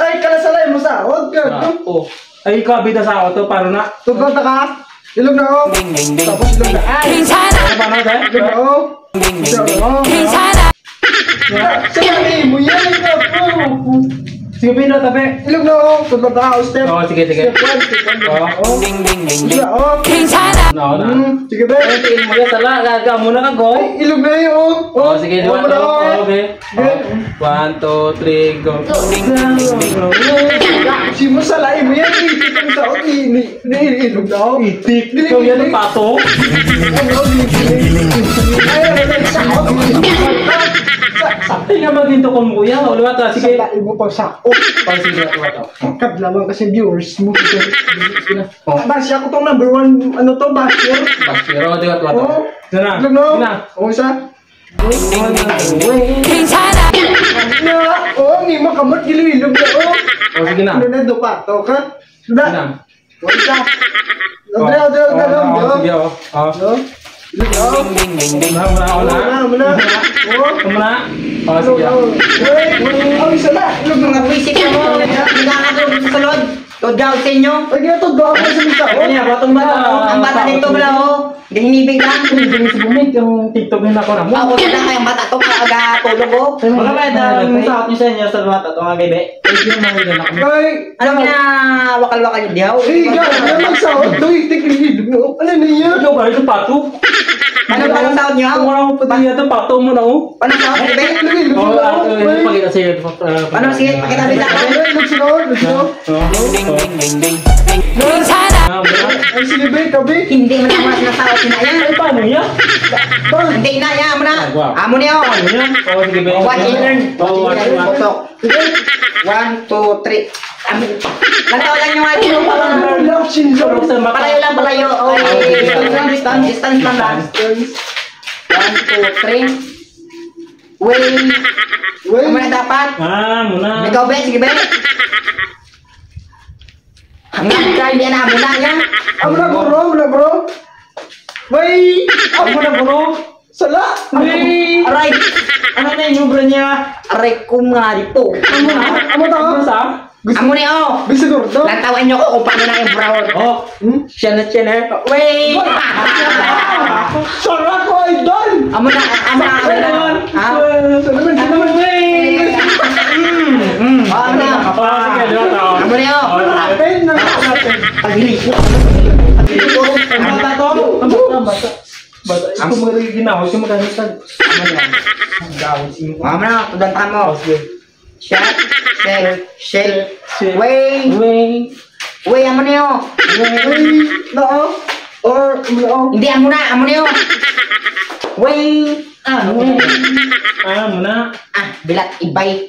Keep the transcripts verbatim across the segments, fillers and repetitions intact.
Ay, kala sala imo sa. Okay. Ah, oh. Ay, ikaw, bida sa auto, paro na. Tudlot ka. Ilog na, oh. Tapos ilog na. Ay. Ano ba na, sir? Ilog na, oh. Ilog na, oh. Sir, ano mo yan? Sige, pinda, tabi. Ilog na, oh. Tudlot ka, oh, step. Oh, sige, sige. Step one, step one. Oh. Oh. Ilog na, oh. No, no. Hmm, sige, be. Ay, imo yan, sala, gaga mo na ka, go. Ay, ilog na, oh. Oh, sige, ilog na, oh. Oh, okay. One, two, three, go. Simo sala imo yan, itik ang saot ni, ni, ni, ilog na. Itik, ikaw yan ang pato. Ay, ay, ay, saot. Sa, sa, tingnan mo din to kung kuya, o, liwat, ah, sige. Sala imo pa saot. Oh, sige, liwat, liwat. Kadlaman kasi viewers mo. Oh. Basi ako tong number one, ano to, basher. Basher, oh, liwat, liwat. Oh. Sana. Ilog na. Sana. Oh, isa. King China. Na, oh, ni makamot gilo ilog na, oh. Oh, sige na. Ano na, do pato ka? Sige na. Oh, isa. Odra, odra, odra, odra. Oh, sige, oh. Oh. Ilog na, oh. Muna, muna, muna. Muna, muna. Oh. Muna. Oh, sige. Oh, oh, isa na. Ilog na. Mga buwisit ka mo. Hindi na ako susunod. Todyaw sa inyo. Ay, kaya todyaw ako sa inyo. Ay, kaya, batong bata, oh. Ang bata dito pala, oh. Hindi hinibig lang. Hindi, hindi, hindi, yung TikTok na ako na mo. Ako na lang kayang bata to, maaga tulog, oh. Baka may dam sa atin sa inyo sa bata to, mga bebe. Ay, ano na, wakal-wakal yung diyaw? Eh, ga, ano magsaot? Doy, tik, hindi, no. Ano na yan? Ano ba, ito pato? Ano ba ang saot niyo? Kung wala mo pati yata, pato mo na, oh. Ano saot, bebe? Ano na yan? Oh, ah, eh, pakita sa iyo, ah, ano, sige, pakita, pakita. Ano, ano, ano, ano? Ay, sige, be, kabi. Hindi mo na, mas nasaot na yan. Ay, paano yan? Hindi na yan, amo na. Ah, wow. Amo na, oh. Paano yan? Oh, sige, be. Watch and learn. Oh, watch and learn. Putok. Sige. One, two, three. Amo. Lantaw lang yung atin. Ano, ano, ano, ano, ano? Palayo lang, palayo. Okay. Distance lang, distance, distance lang, distance. One, two, three. Wey. Wey. Amo na dapat. Ah, amo na. Ikaw, be, sige, be. Hanggang ka, hindi na, amo na, ya. Amo na, bro, amo na, bro. Wey. Amo na, bro. Sala. Wey. Aray. Ano na yung bro niya? Aray ko nga dito. Amo na, amo na. Amo na sa? Amo na, oh. Gusto ko to. Lantawan niyo ko kung paano na yung brown. Oh. Hmm? Siya na, siya na. Wey! Sarap ko, idol! Amo na, amo na, amo na. Ha? Sarap, sarap, sarap. Wey! Mm, mm. Amo na. Oh, sige, di ba, tao? Amo na, oh. Malapit na, malapit. Pagli. Ang bata to. Ang bata, ang bata. Bata, ito mo rin ginawa, ito mo rin ginawa. Amo na, tudan tamo. Oh, sige. Shot, shake, shake. Shake. Wey. Wey. Wey, amo na yo. Wey. No. Or, no. Hindi, amo na, amo na yo. Wey. Ah, wey. Ah, amo na. Ah, bilat, ibay.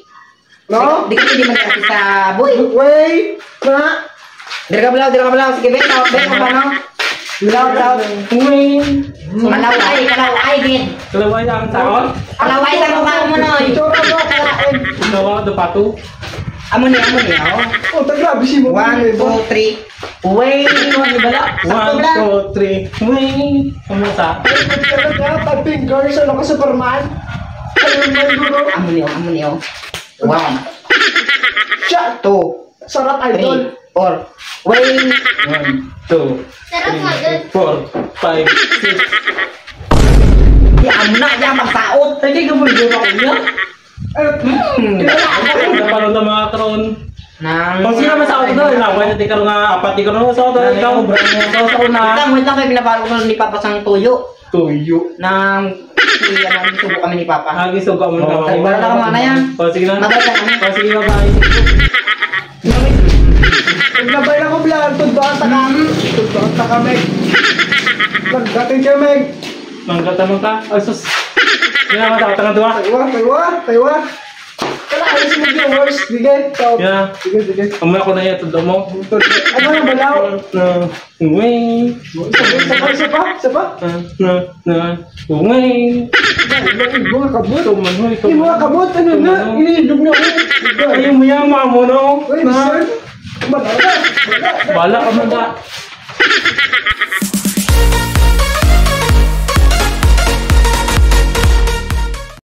No? Di ka, di man ka sa boy. Wey. Na. Diri ka belaw, diri ka belaw. Sige, be, tao, be, kung paano. Belaw, tao. Uy. Kalaway, kalaway din. Kalaway ang tao? Kalaway, tao, tao mo na, eh. Itsura mo, kalaway. Itsura mo, do pato. Amo na, amo na, oh. Oh, taga, bisi mo. One, two, three. Uy, ano bala? Sakto bala. One, two, three. Uy, ano sa? Ay, pag-, pag-, pag-, pag-, Superman. Amo na, amo na, oh. One. Siya. Two. Sarap, idol. Three. Four. Wey. One, two, three, four, five, six. Di, amo na, di, magsaot. Ay, di ka mo, di ba, kuya? Hmm. Ano pa rin ang mga karon? Nang. O, sige na, masaot na, na. Wala, di ka nga, apat, di ka nga, masaot na, ikaw. Masaot na. Wait lang, wait lang, kay pinapalo ko ni Papa sang tuyo. Tuyo. Nang, si, ano, isubo kami ni Papa. Ah, isubo kami ni Papa. Ay, wala ka mana yan. O, sige na. Mabait na kami. O, sige, bye-bye. Nagbabay na ko, bla, tudloan ta kami. Tudloan ta kami. Nagdating kami. Mangga ta, mangga. Ay, sus. Yan, mata, tanga, dua. Taywa, taywa, taywa. Kala, Ay, sige, sige, worse. Sige, stop. Yeah. Sige, sige. Amo ako na iya, todo mo. Ano na balaw? Na, wait. Isa pa, isa pa, isa pa, isa pa. Na, na, na, wait. Ay, mga kabot. Ito man, ito man. Ay, mga kabot, ano na? Ito man. Inilog na ako. Ay, mo yan, mamo, no? Uy, na. Bisan. Bala, bala, bala. Bala ka man da.